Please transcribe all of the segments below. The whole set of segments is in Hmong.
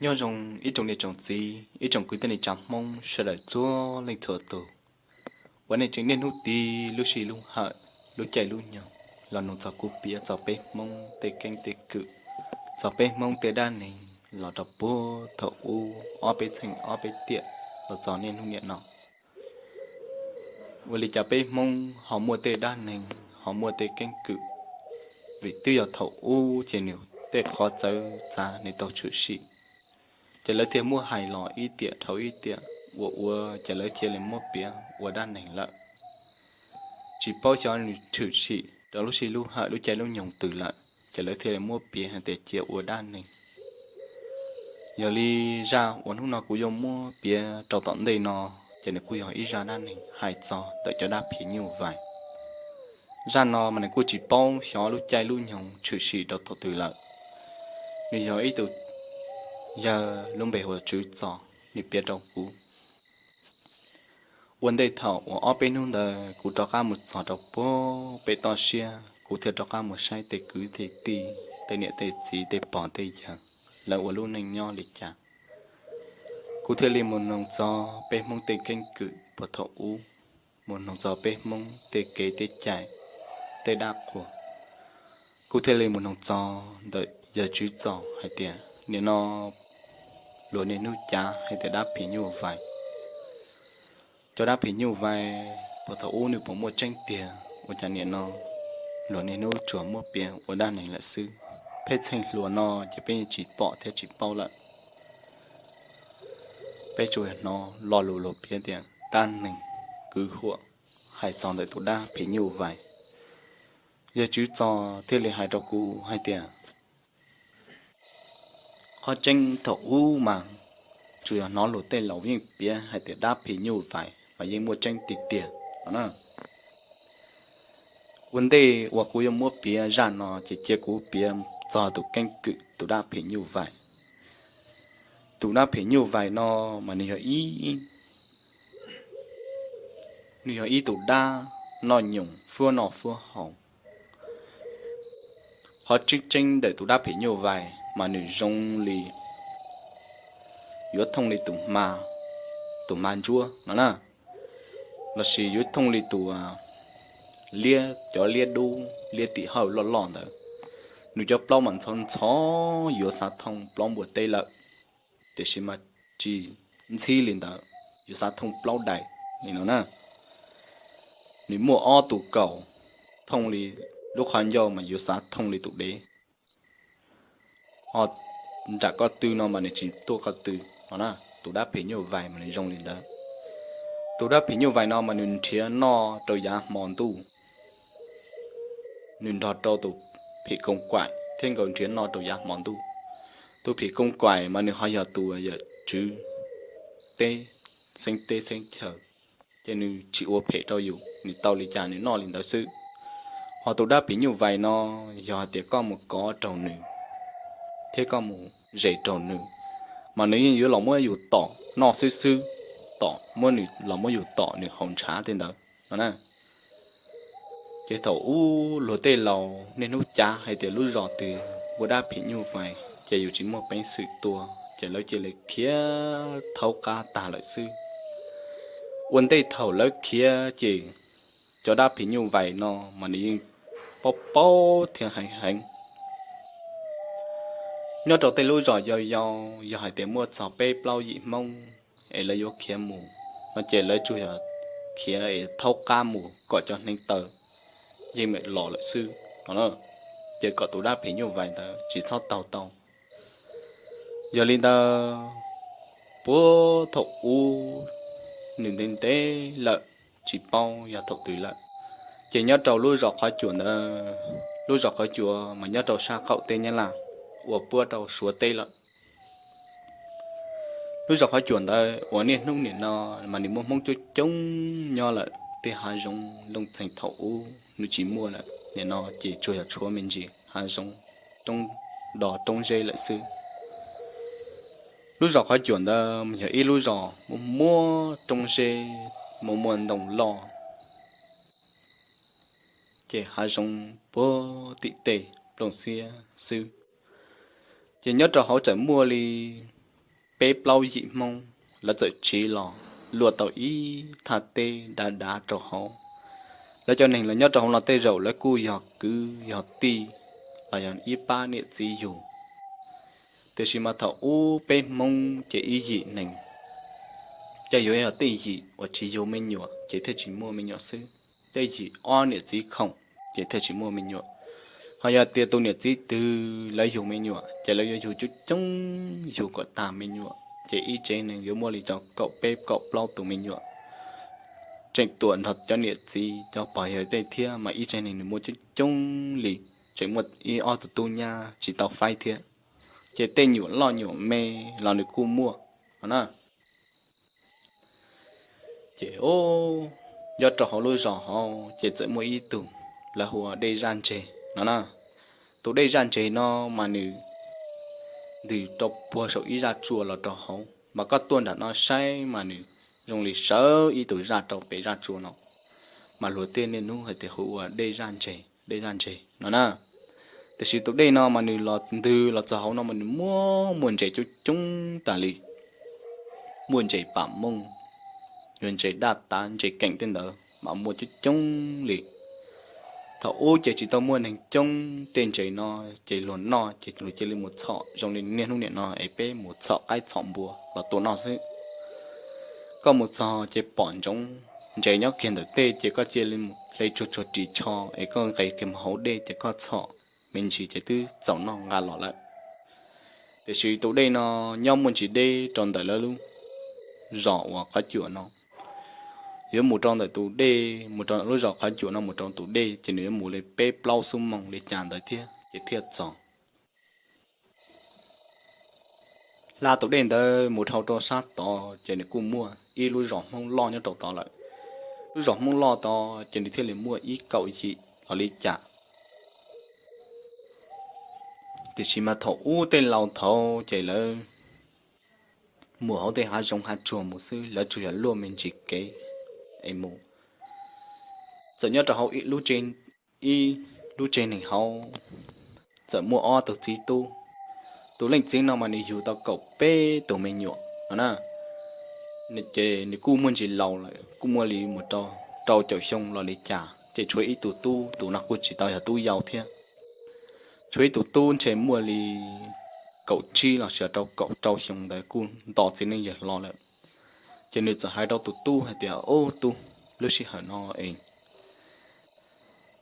Nyob zoo ib tsoom niam tsoom txiv, ib tsoom kwv tij neej tsa Hmoob sawv daws txhua leej txhua tus, uas nej tseem niaj hnub tig lub sij lub hawm, lub caij lub nyoog los nug txog kuv piav txog peb Hmoob tej keeb tej kwm, txog peb Hmoob tej dab neeg los rau puag thaum ub ob peb txheej ob peb tiam los txog niaj hnub niam no. Ua li cas peb Hmoob ho muaj tej dab neeg, ho muaj tej keeb kwm? Vim twb yog thaum ub ces nws tej qhov txawv txav nws tau tshwm sim, ces lawv thiaj muab hais los ib tiam dhau ib tiam, ua ua ces lawv cia li muab piav ua dab neeg lawm. Tsis paub xyov nws tshwm sim rau lub sij lub hawm lub caij lub nyoog twg lawm, ces lawv thiaj li muab piav hais tias cia ua dab neeg. Yog li zaj uas hnub no kuv yuav muab piav rau tom ntej no, ces nws kuj yog ib zaj dab neeg hais txog ntawm cov dab phim nyuj vais. Zaj no mas nws kuj tsis paub xyov lub caij lub nyoog tshwm sim rau thaum twg lawm. Nws yog ib tug yawg lub npe hu ua Tswv Txos, nws piav rau kuv. Ua ntej thaum uas ob peb hnub ntawd kuv rov qab mus txog rau puag pem toj siab, kuv thiaj rov qab mus saib tej kwv tej tij, tej niam tej txiv, tej pog tej yawg, lawv ua lub neej nyob li cas. Kuv thiaj li mus noog txog peb Hmoob tej keeb kwm puag thaum ub, mus noog txog peb Hmoob tej kev tej cai, tej dab qhuas. Kuv thiaj li mus noog txog ntawm yawg Tswv Txos hais tias nim no luag niaj hnub cav hais tias dab phim nyuj vais. Cov dab phim nyuj vais puag thaum ub nws puas muaj tseeb tiag, ua cas nim no luag niaj hnub tsuas muab piav ua dab neeg lawm xwb? Peb txheej hluas no ces peb yeej tsis pom thiab tsis paub lawm. Peb tsuas hnov lo lus luag piav tias dab neeg kwv huam hais txog ntawm tus dab phim nyuj vais. Yawg Tswv Txos thiaj li hais rau kuv hais tias qhov tseeb thaum ub mas tsuas yog hnov luag tej laus yeej piav hais tias dab phim nyuj vais mas yeej muaj tseeb tiag tiag no na. Ua ntej uas kuv yuav muab piav zaj no ces cia kuv piav txog tus keeb kwm tus dab phim nyuj vais. Tus dab phim nyuj vais no mas nws yog ib, nws yog ib tus dab noj nyoos fuab noj fuab haus. Qhov tseeb tseeb ntawm tus dab phim nyuj vais mas nws zoo li yuav thooj li tus hma, tus hma ntsuab no na, lossis yuav thooj li tus liab, cov liab dub liab tim hawj loj loj ntawd. Nws cov plaub mas ntxhov ntxhov yuav xav thooj plaub npua teb lawm, tiam sis mas tsis ntxhib li ntawd, yuav xav thooj plaub daim li no na. Nws muaj ob tug kaus thooj li lub qhov ncauj mas yuav xav thooj li tus dev. Ho nram ko tw no mas nws tsis tuaj ko tw no na. Tus dab phim nyuj vais mas nws zoo li ntawd. Tus dab phim nyuj vais no mas nws nrhiav noj rau yav hmo ntuj. Nws nrog rau tus phim koos kaim thiab nkawd nrhiav noj rau yav hmo ntuj. Tus phim koos kaim mas nws ho yog tus yawm tswv teb, xeeb teb xeeb chaw, ces nws tsis ua phem rau yus, nws tau li cas nws noj li ntawd xwb. Ho tus dab phim nyuj vais no, yog hais tias koj mus kov raug nws thiab koj mus zes raug nws, mas nws yeej yuav los muab yus tom noj xwb xwb, tom muab nws los muab yus tom nws haus ntshav tej ntawd no na. Ces thaum ub luag tej laus niaj hnub cav hais tias lub zos twg ua dab phim nyuj vais ces yus tsis muaj peev xwm tua, ces lawv cia li khiav thaub qab tag lawm xwb. Ua ntej thaum lawv khiav ces cov dab phim nyuj vais no mas nws yeej paub paub thiab heev heev. Nyob rau tej lub zos yau yau, yog hais tias muaj txog peb plaub yim Hmoob es lawv yuav khiav mus no ces lawv tsuas yog khiav es thaub qab mus kom cov hneev taw yeej meem los lawm xwb no, ces kom tus dab phim nyuj vais ntawd tsis txhob taug tau. Yog li ntawd, puag thaum ub nws ntev ntev lawm, tsis paub yog thaum twg lawm, ces nyob rau lub zos Qhov Cuam ntawd, lub zos Qhov Cuam mas nyob rau sab qaum teb Nyab Laj uas puab rau Suav teb lawm. Lub zos Qhov Cuam ntawd uas niaj hnub nim no mas nws muaj Hmoob coob coob nyob lawm, tej hav zoov looj txeeg thaum ub nws tsis muaj lawm, nim no ces tsuas yog tshuav me ntsis hav zoov roob do roob zeb lawm xwb. Lub zos Qhov Cuam ntawd yog ib lub zos muaj muaj roob zeb, muaj muaj ntoo loj, ces hav zoov puag tim tej nplooj xiab xwb. Ces nyob rau hauv txawm muaj li peb plaub yim Hmoob, lawv txawm tsiv los luaj tau ib thaj teb dav dav rau hauv. Lawv cov neeg los nyob rau hauv no tej zaum lawv kuj yog kwv yog tij los yog ib pab niam txiv yug. Tiam sis mas thaum ub peb Hmoob ces ib yim neeg, ces yuav yog tej yim uas tsis yug me nyuam ces thiaj tsis muaj me nyuam xwb. Tej yim ob niam txiv khoom ces thiaj tsis muaj me nyuam. Ho yog tias tus niam txiv twg lawv yug me nyuam ces lawv yuav yug coob coob, yug kom tag me nyuam ces ib tsev neeg yuav muaj li rau kaum peb kaum plaub tus me nyuam. Tseem tuam nrog cov niam txiv cov pog yawg tej thiab mas ib tsev neeg nws muaj coob coob li, tseem muaj ib ob tus tub nyab tsis tau faib thiab. Ces tej nyuam loj nyuam me los nws kuj muaj no na. Ces nyob rau hauv lub zos hauv ces txawm muaj ib tug lawv hu ua Dej Zaj Ntseg no na. Tus Dej Zaj Ntseg no mas nws ntws rau puag saum ib zaj tsua los rau hauv, mas koj tuaj nram no saib mas nws zoo li sawv ib tug zaj rau pem zaj tsua no, mas luag tej niaj hnub hais tias hu ua Dej Zaj Ntseg, Dej Zaj Ntseg no na. Tiam sis tus dej no mas nws los ntws los txog hauv no mas nws muaj muaj ntses coob coob tas li. Muaj ntses pam mooj, yuav ntses daj tav ntses keem tej ntawd mas muaj coob coob li. Thaum ub ces tsis tau muaj neeg coob, tej ntses no ces luag noj ces luag cia li mus txhom zoo li niaj hnub niam no es peb mus txhom qaib txhom npua los tua noj xwb. Koj mus txog ces pom ntsoov ntses nyob kiag ntawm tej ces koj cia li mus hle tsuag tsuag ris tsho es koj nqes kiag mus hauv dej ces koj txhom me ntsis ces twb txaus noj nqa los lawm. Tiam sis tus dej no nyob muaj ntsis deb rau ntawm lawv lub zos uas qhov cuam no. Yuav mus rau ntawm tus dej, mus rau lub zos qhov cuam no mus rau tus dej ces nws yuav mus li peb plaub xuab moos li cas ntawd thiab ces thiaj txog. Hla tus dej ntawd mus dhau rau sab tod ces nws kuj muaj ib lub zos Hmoob loj nyob rau tod lawm. Lub zos Hmoob loj tod ces nws thiaj li muaj ib kaum yim los li cas. Tiam sis mas thaum ub tej laus thaud ces lawv mus hauv tej hav zoov hav tsuag mus xwb, lawv tsuas yog luaj me ntsis kev es mus. Txawm nyob rau hauv ib lub tsev neeg hauv txawm muaj ob tug txiv tub. Tus leej txiv no mas nws yug tau kaum peb tus me nyuam no na. Ces nws kuj muaj ntsis laus lawm, kuj muaj li mus rau rau caum xyoo los li cas, ces tshuav ib tug tub, tus no kuj tsis tau yog tub yau thiab. Tshuav ib tug tub ntshe muaj li kaum tsib los sis rau kaum rau xyoo ntawd kuj nto txiv neej yawg hlo lawm. Ces nws txawm hais rau tus tub hais tias, Ub tub, lub sij hawm no es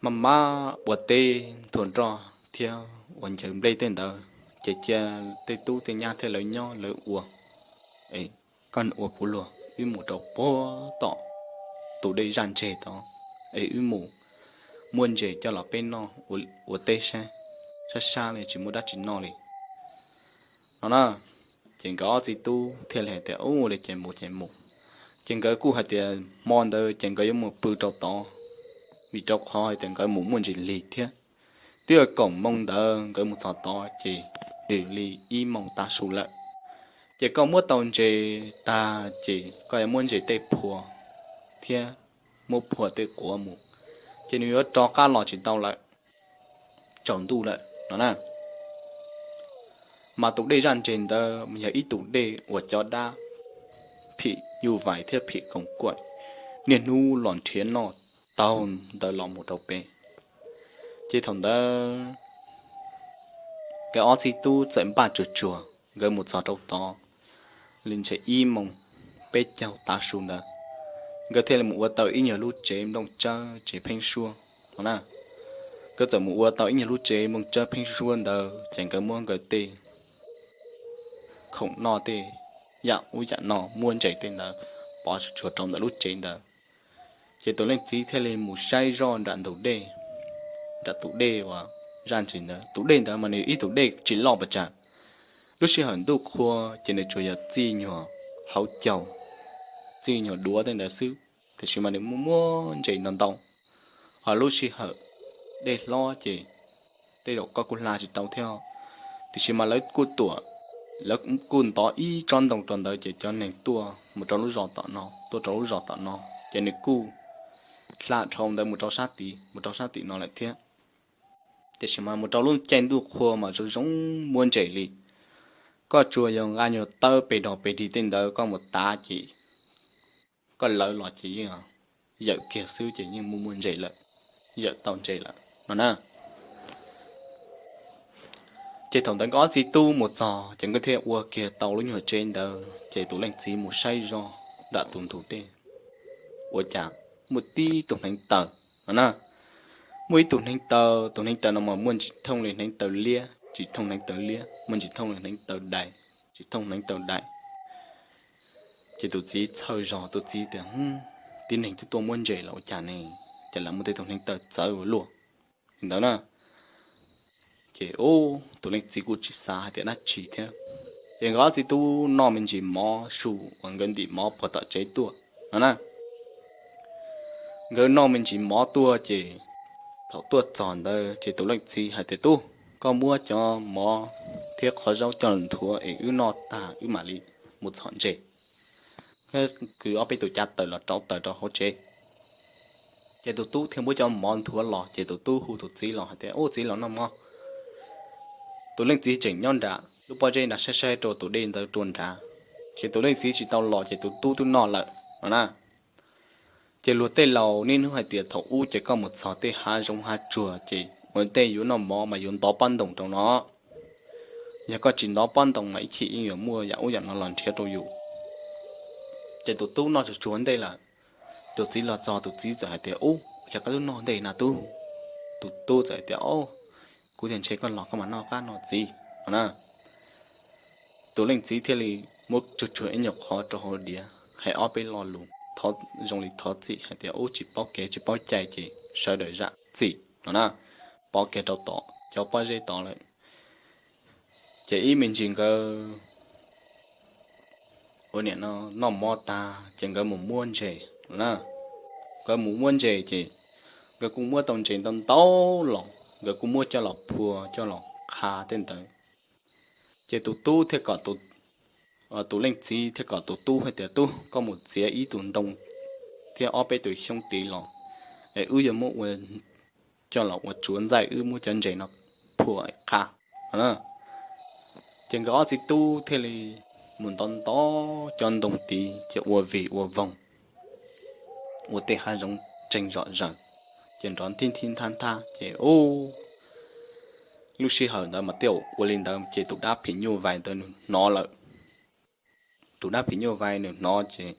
maj mam ua teb nthua nroj thiab ua ncaws nplej tej ntawd, ces cia tej tub tej nyab thiab lawv nyob lawv ua, es koj ua kuv luag, wb mus rau puag tom tus dej zaj ntseg tod, es wb mus muab ntses coj los peb noj ua teb saib, sab sab li tsis muaj dab tsi noj li no na. Ces nkawd ob txiv tub thiaj li hais tias, Ub, ua li ces mus ces mus. Ces nkawd kuj hais tias hmo ntawd ces nkawd yuav mus pw rau tod, vim rau qhov hais tias nkawd mus muaj ntsis lig thiab. Twb yog kaum moos ntawd nkawd mus txog tod ces nws li ib moos tav su lawm. Ces koj muab tau ntses tag ces koj yuav muab ntses tej phua thiab muab phua tej quav mus, ces nws yuav rov qab los tsis tau lawm, tsaus ntuj lawm no na. Mas tus dej zaj ntseg ntawd yog ib tus dej uas cov dab phim nyuj vais thiab phim koom kuam niaj hnub los nrhiav noj taug ntawd los mus rau pem. Ces thaum ntawd nkawd ob txiv tub txawm npaj tsuag tsuag, nkawd mus txog rau tod li ntshe ib moos peb caug tav su ntawd, nkawd thiaj li mus ua tau ib nyuag lub tsev nplooj tsawb tsev pheeb suab no na. Nkawd txawm mus ua tau ib nyuag lub tsev nplooj tsawb pheeb suab ntawd ces nkawd muab nkawd tej khoom noj tej yam ub yam no muab ntses tej ntawd pov tsuag tsuag rau ntawm lub tsev ntawd. Ces tus leej txiv thiaj li mus saib zoj nram ntug dej, nram tus dej uas zaj ntseg ntawd. Tus dej ntawd mas nws ib tus dej tsis loj pas tsag. Lub sij hawm ntuj qhua ces nws tsuas yog txij nyuag hauv caug, txij nyuag duav tej ntawd xwb, tiam sis mas nws muaj muaj ntses ntau ntau. Ho lub sij hawm dej hlob ces tej zaum koj kuj hla tsis tau thiab. Tiam sis mas lawv kuj tuam, lawv kuj ntov ib tsob ntoo rau ntawd ces cov neeg tuaj mus rau lub zos tom no, tuaj rau lub zos tom no, ces nws kuj hla dhau ntawd mus rau sab tid, mus rau sab tim no lawm thiab. Tiam sis mas mus rau lub caij ntuj qhua mas zoo zoo muaj ntses li. Koj tsuas yog nqa nyuag tawb pes dog pes dig tej ntawd koj mus tav ces koj lawv los ces yeej yawm kiag xwb ces yeej muaj muaj ntses lawm, yawm tau ntses lawm no na. Ces thaum ntawd nkawd ob txiv tub mus txog ces nkawd thiaj ua kiag tau lub nyuag tsev ntawd ces tus leej txiv mus saib zog nram tus ntug dej, ua cas muaj tib tug hneev taw no na. Muaj ib tug hneev taw, tus hneev taw no mas muaj ntsis thooj li hneev taw liab, ntsis thooj hneev taw liab, muaj ntsis thooj li hneev taw dais, ntsis thooj hneev taw dais. Ces tus txiv txhawj zog, tus txiv tias, tib neeg twb tuaj muab ntses los ua cas ne, ces lam muaj tej tus hneev taw txawv ua luaj li ntawd na. Ces ub, tus leej txiv kuj tsis xav hais tias dab tsi thiab. Ces nkawd ob txiv tub noj me ntsis mov su uas nkawd ntim mov puag tom tsev tuaj no na. Nkawd noj me ntsis mov tuaj ces thaum tuaj txog ntawd ces tus leej txiv hais tias, Tub, koj muab cov mov thiab qhov zaub coj los nthuav es wb noj tag wb mam li mus txhom ntses. Kwv ob peb tus cav taws los rauv taws rau hauv tsev. Ces tus tub thiaj muab cov mov nthuav los ces tus tub hu tus txiv los hais tias, Ub, txiv, los noj mov. Tus leej txiv tseem nyob nram lub pob zeb nrad saib saib rau tus dej ntawd rau nrad, ces tus leej txiv tsis tau los ces tus tub twb noj lawm no na. Ces luag tej laus niaj hnub hais tias thaum ub ces koj mus txog tej hav zoov hav tsuag ces ua ntej yuav noj mov mas yuav ntov pob ntoos rau no. Yog koj tsis ntov pob ntoos mas ib chim yeej yuav muaj yam ub yam no los nrhiav rau yus. Ces tus tub noj tsuag tsuag ntej lawm, tus txiv los txog tus txiv txawm hais tias, Ub, yog koj twb noj ntej na tub. Tus tub txawm hais tias, Kuv tias ntshe koj los koj mam noj qab no txiv no na. Tus leej txiv thiaj li muab tsuag tsuag ib nyuag qhov rau hauv diav hais ob peb lo lus zoo li thov txim hais tias, Ub, tsis paub kev tsis paub cai ces sawv daws zam txim no na. Pov kiag rau tom cov pob zeb tod lawm. Ces ib me ntsis nkawd ua niam no noj mov tag ces nkawd mus muab ntses na. Nkawd mus muab ntses ces nkawd kuj muab tau ntses ntau ntau los, nkawd kuj muab coj los phua coj los qha tej ntawd. Ces tus tub thiaj kom tus, tus leej txiv thiaj kom tus tub hais tias, Tub, koj mus txiav ib tug ntoo thiab ob peb tus xyoob tid los es wb yuav muab ua, coj los ua tsuav ntxaij, wb muab cov ntses no phua qha no. Ces nkawd ob txiv tub thiaj li mus ntov ntov cov ntoo tid ces ua vig ua voog, ua tej hav zoov tseeg zom zaws, ces nrov nthib nthib nthab nthab ces ub, lub sij hawm ntawd mas tej zaum ua li ntawd ces tus dab phim nyuj vais ntawd nws hnov lawm. Tus dab phim nyuj vais nws hnov ces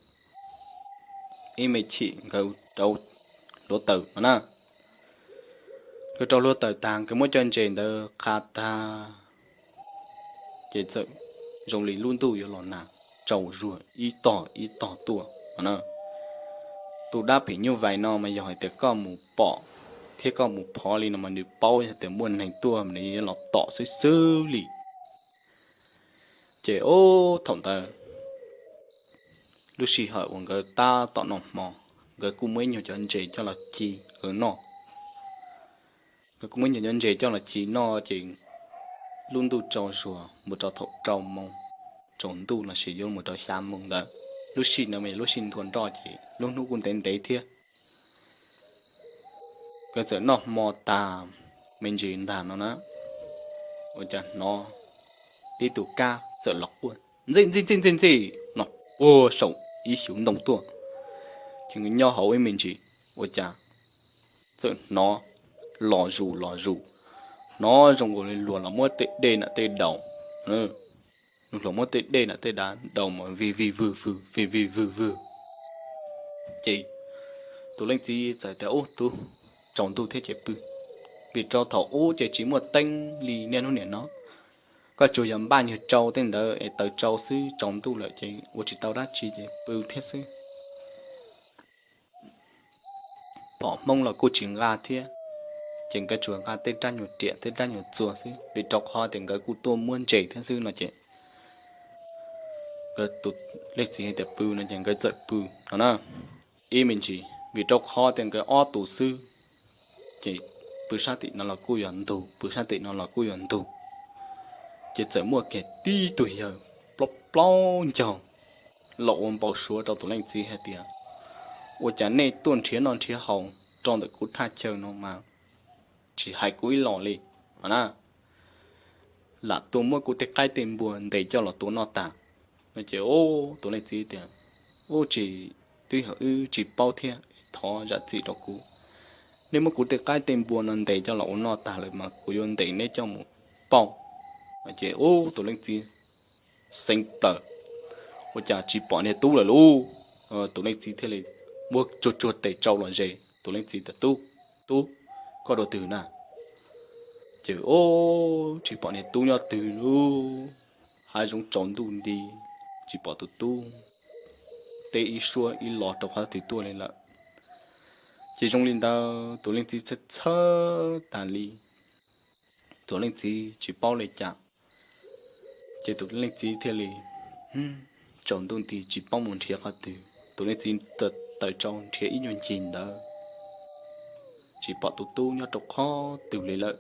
ib me chim nkawd rauv hluav taws no na. Nkawd rauv hluav taws tag nkawd muab cov ntses ntawd qha tag ces txawm zoo li lub ntuj yuav los nag, tsaus zuag ib tog ib tog tuaj no na. Tus dab phim nyuj vais no mas yog hais tias koj mus pom thiab koj mus phov li no mas nws paub hais tias muaj neeg tuaj nws yuav los tom xwb xwb li. Ces ub, thaum ntawd lub sij hawm uas nkawd tab tom noj hmo, nkawd kuj muaj ib nyuag cov ntses coj los ci nkawd noj. Nkawd kuj muaj ib nyuag cov ntses coj los ci noj ces lub ntuj tsaus zuag mus rau thaum rau moos, tsaus ntuj los sis yuav mus rau xya moos ntawd. Lub sij ntawd mas yog lub sij nthua nroj ces lub hnub kuj ntev ntev thiab. Nkawd txawm noj hmo tas me ntsis ntag no na, ua cas hnov tib tug kab txawm los quaj ntxij ntxij ntxij ntxij ntxij no puag saum ib xyuv ntoo tuaj. Ces nyob hauv ib me ntsis ua cas txawm hnov los zus los zus, hnov zoo nkaus li luag los muab tej dej nram tej daus, luag muab tej dej nram tej daus mas vig vig vwg vwg vig vig vwg vwg. Ces tus leej txiv txawm tias, Ub, tub, tsaus ntuj thiab ces pw, vim rau thaum ub ces tsis muaj teeb li niaj hnub niam no. Koj tsuas yog npaj nyuag tsau tej ntawd es taws tsau xwb, tsaus ntuj lawm ces ua tsis tau dab tsi ces pw thiab xwb. Pom hmoob los kuj tsis nqa thiab, ces nkawd tsuas nqa tej rab nyuag riam tej rab nyuag txuas xwb, vim rau qhov tias nkawd kuj tuaj muab ntses thiab xwb no ces nkawd tus leej txiv hais tias pw no ces nkawd txawm pw no na. Ib me ntsis vim rau qhov tias nkawd ob tus xwb, ces pw sab tim no los kuj yuav ntug, pw sab tim no los kuj yuav ntug. Ces txawm muaj kiag tib tug yawg plaub plaub ncaug los ua npau suav rau tus leej txiv hais tias, Ua cas nej tuaj nrhiav noj nrhiav haus rau ntawm kuv thaj chaw no mas tsis hais kuv ib los li? Na, lam tuaj muab kuv tej qaib tej npua ntes coj los tua noj tag. No ces ub, tus leej txiv tias, Ub, tsis, twb yog wb tsis paub thiab, thov zam txim rau kuv. Nej muab kuv tej qaib tej npua no ntes coj los ua noj tag lawm mas kuv yuav ntes neb coj mus pauj. No ces ub, tus leej txiv xeev plaws, ua cas tsis pom niag tub lawm lauj. Tus leej txiv thiaj li muab tsuag tsuag tes tsau los ze. Tus leej txiv tias, Tub, tub, koj dua twg na? Ces ub, tsis pom niag tub nyob twg lauj, hav zoov tsaus ntuj nti, tsis pom tus tub teb ib suab ib lo rau qhov twg tuaj li lawm. Ces zoo li ntawd tus leej txiv txhawj txhawj tas li, tus leej txiv tsis paub li cas. Ces tus leej txiv thiaj li tsaus ntuj nti tsis paub mus nrhiav qhov twg, tus leej txiv tawm tsau nrhiav ib nyuag ncig ntawd tsis pom tus tub nyob rau qhov twg li lawm.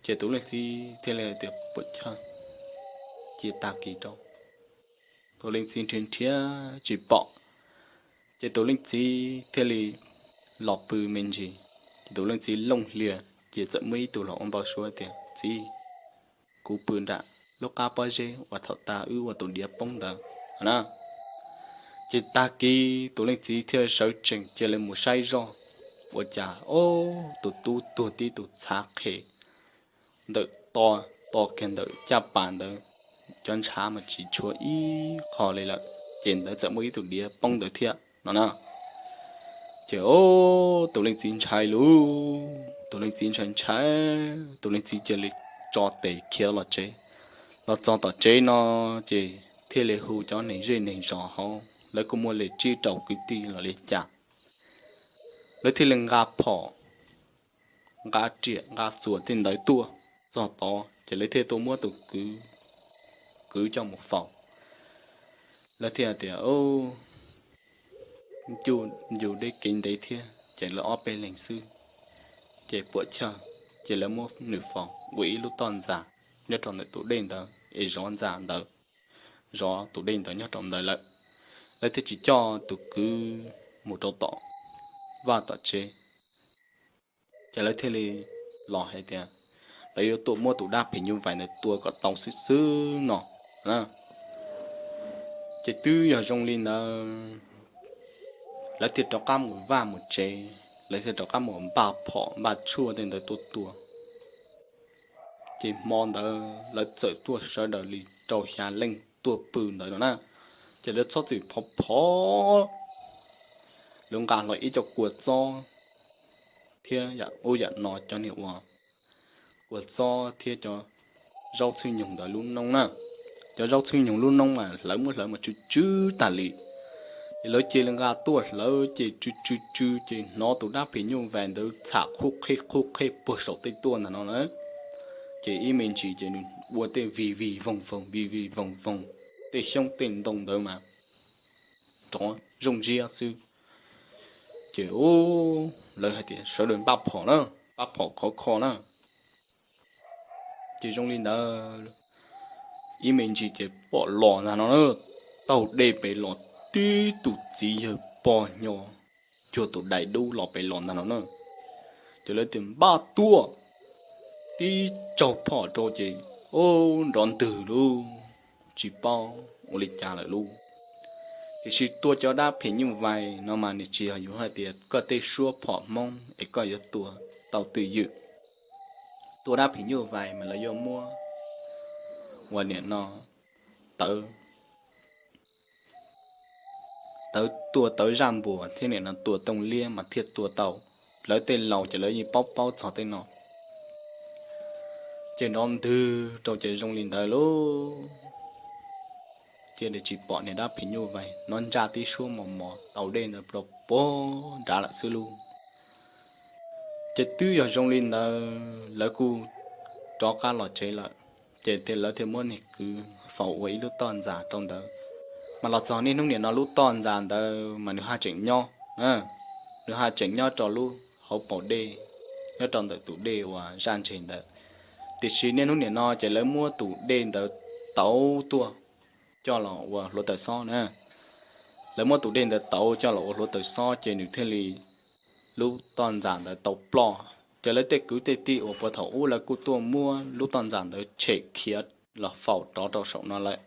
Ces tus leej txiv thiaj li tias, Puam chawj, cia tag kis rau. Tus leej txiv nrhiav nrhiav tsis pom, ces tus leej txiv thiaj li los pw me ntsis. Ces tus leej txiv looj hlias, ces txawm muaj ib tug los ua npau suav tias, Txiv, kuv pw nram lub qab pob zeb uas thaum tas wb ua tus diav poob ntawd na. Ces tag kis tus leej txiv thiaj sawv tsees cia li mus saib zoj, ua cas ob tus tub tuag tib tus txhav qhe ntawm to, to kiag ntawm caj pas ntawd, cov ntshav mas tsis tshuav ib qho li lawm, ces ntawd txawm muaj ib tug diav poob ntawd thiab no na. Ces ob tus leej txiv ntshai lauj, tus leej txiv ntshai ntshai, tus leej txiv cia li tso tes khiav los tsev. Los txog tom tsev no, ces thiaj li hu cov neeg zej neeg zos hauv, lawv kuj muaj li tsib rau kwv tij los li cas, lawv thiaj li nqa phom, nqa riam nqa txuas tej ntawd tuaj. Txog tod ces lawv thiaj tuaj muab tus kwv, kwv coj mus faus. Lawv thiaj tias, Ub, yus deb kev ntev thiab, ces lawv ob peb leeg xwb, ces puam chawj, ces lawv muab nws faus ua ib lub toj ntxas nyob rau ntawm tus dej ntawd es zov ntxas ntawd, zov tus dej ntawd nyob rau ntawd lawm. Lawv thiaj tsis coj tus kwv mus rau tom vaj tom tsev. Ces lawv thiaj li los hais tias lawv yuav tuaj muab tus dab phim nyuj vais ntawd tua kom tau xwb xwb no. Ces twb yog zoo li ntawd, lawv thiaj rov qab mus vaj mus tsev, lawv thiaj rov qab mus npaj phom npaj tshuaj tej ntawd tuaj tua. Ces hmo ntawd lawv txawm tuaj sawv daws li rau xya leej tuaj pw ntawd no na. Ces lawv txhob txwm phov phov, lawv nqa hlo ib co kua txob thiab yam ub yam no, cov niag uas kua txob thiab cov zaub txhwb nyoog ntawd lub noob na. Cov zaub txhwb nyoog lub noob mas hlawv muab hlawv mas tsw tsw tag li. Ces lawv cia li nqa tuaj hlawv ces tsw tsw tsw ces hnov tus dab phim nyuj vais ntawd txham qhub qheb qhub qheb puag saum tej tuaj ntag no na. Ces ib me ntsis ces nws ua tej vij vij voog voog vij vij voog voog, tej xyoob tej ntoo ntawd mas rov zooj ziab xwb. Ces ub, lawv hais tias sawv daws npaj phom na, npaj phom khov kho na. Ces zoo li ntawd, ib me ntsis ces pom los ntag no na, taug dej pem los tib tus txiv yawg pog nyo cuag tus dais dub los pem los ntag no na. Ces lawv tias npaj tuaj, tib tsaug phom rau ces ub, nrov ntwg lauj, tsis paub ua li cas lawm lauj. Tiam sis tua cov dab phim nyuj vais no mas nws tsis yog yuav hais tias koj tej suab phom Hmoob es koj yuav tua tau twj ywm. Tua dab phim nyuj vais mas lawv yuav muab uas nim no tawv, tawv tua tawv zaj npuas thiab nim no tua tooj liab mas thiaj tua tau. Lawv tej laus ces lawv yeej paub paub txog tej no. Ces nrov ntwg rau ces zoo li ntawd lauj, cia li tsis pom niag dab phim nyuj vais no ntsa tib suab mos mos taug dej ntawd rau puag nrad lawm xwb lauj. Ces twb yog zoo li ntawd lawv kuj rov qab los tsev lawm. Ces lawv thiaj muab niag kwv faus ua ib lub toj ntxas rau ntawd. Mas los txog niaj hnub nim no lub toj ntxas ntawd mas nws haj tseem nyob, nws haj tseem nyob rau lub hauv paus dej, nyob rau ntawm tus dej uas zaj ntseg ntawd. Tiam sis niaj hnub nim no ces lawv muab tus dej ntawd tauv tuaj coj los ua hluav taws xob na. Lawv muab tus dej ntawd tauv coj los ua hluav taws xob ces nws thiaj li, lub toj ntxas ntawd tau ploj Ces lawv tej kwv tej tij uas puag thaum ub lawv kuj tuaj muab lub toj ntxas ntawd tshem khiav los faus rov rau saum no lawm.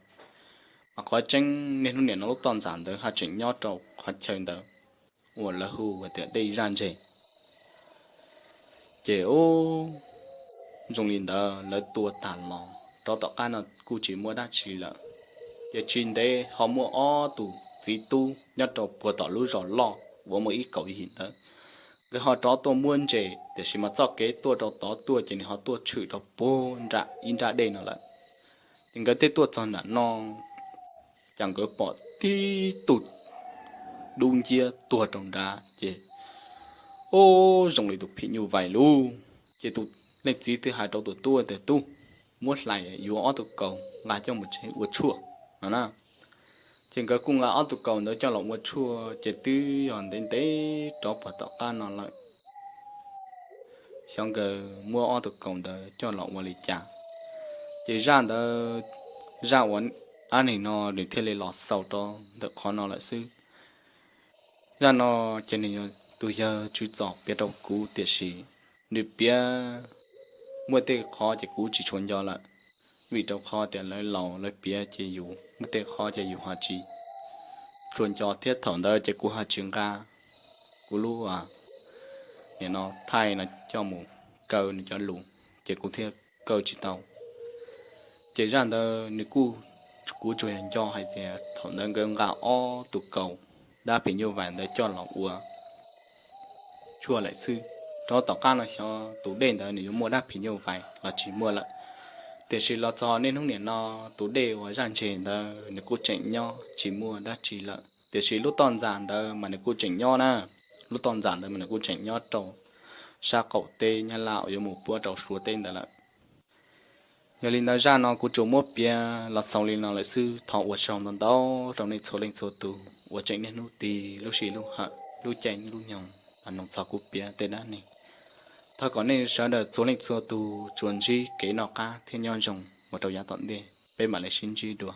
Mas qhov tseeb niaj hnub niam no lub toj ntxas ntawd haj tseem nyob rau qhov chaw ntawd uas lawv hu tias dej zaj ntseg. Ces ub, zoo li ntawd lawv tua tag los rov tom qab no kuj tsis muaj dab tsi lawm. Ces tsis ntev ho muaj ob tus txiv tub nyob rau puag tom lub zos loj uas muaj ib kaum yim ntawd, nkawd ho rov tuaj muab ntses, tiam sis mas txoj kev tuaj rau tod tuaj ces nws ho tuaj tshwm rau puag nram ib nrab dej no lawm. Ces nkawd thiaj tuaj txog nram no, ces nkawd pom tib tug dub nciab tuag rau nrad ces, ub, zoo li tus phim nyuj vais lauj. Ces tus leej txiv thiaj hais rau tus tub tias, Tub, muab hlais yuav ob tug kaus nqa coj mus tsev ua tshuaj no na. Ces nkawd kuj nqa ob tug kaus ntawd coj los ua tshuaj, ces twb yog ntev ntev rov puag tom qab no lawm, xyov nkawd muab ob tug kaus ntawd coj los ua li cas. Ces zaj ntawd, zaj uas dab neeg no nws thiaj li los xaus rau ntawm qhov no lawm xwb. Zaj no ces nws yog tus yawg Tswv Txos piav rau kuv, tiam sis nws piav muaj tej qhov ces kuv tsis tshua nco lawm, vim rau qhov tias lawv laus lawv piav ces yus muaj tej qhov ces yus ho tsis tshua nco thiab. Thaum ntawd ces kuv ho tsis nqa kuv lub, nim no thaij no coj mus kaw nws cov lus, ces kuv thiaj kaw tsis tau. Ces zaj ntawd nws kuj, kuv tsuas yog nco hais tias thaum ntawd nkawd nqa ob tug kaus dab phim nyuj vais ntawd coj los ua tshuaj lawm xwb. Rov tom qab no xyov tus dej ntawd nws yuav muaj dab phim nyuj vais los tsis muaj lawm. Tiam sis los txog niaj hnub niam no, tus dej uas zaj ntseg ntawd nws kuj tseem nyob tsis muaj dab tsi lawm, tiam sis lub toj ntxas ntawd mas nws kuj tseem nyob na. Lub toj ntxas ntawd mas nws kuj tseem nyob rau sab qaum teb Nyab Laj uas yuav mus puab rau Suav teb ntawd lawm. Yog li ntawd zaj no kuv tsuas muab piav los xaus li no lawm xwb. Thov ua tsaug ntau ntau rau nej txhua leej txhua tus uas tseem niaj hnub tig lub sij lub hawm lub caij lub nyoog los mloog txog kuv piav tej dab neeg. Thov kom nej sawv daws txhua leej txhua tus tsuas ntsib kev noj qab thiab nyob zoo mus rau yav tom ntej, peb mam li sib ntsib dua.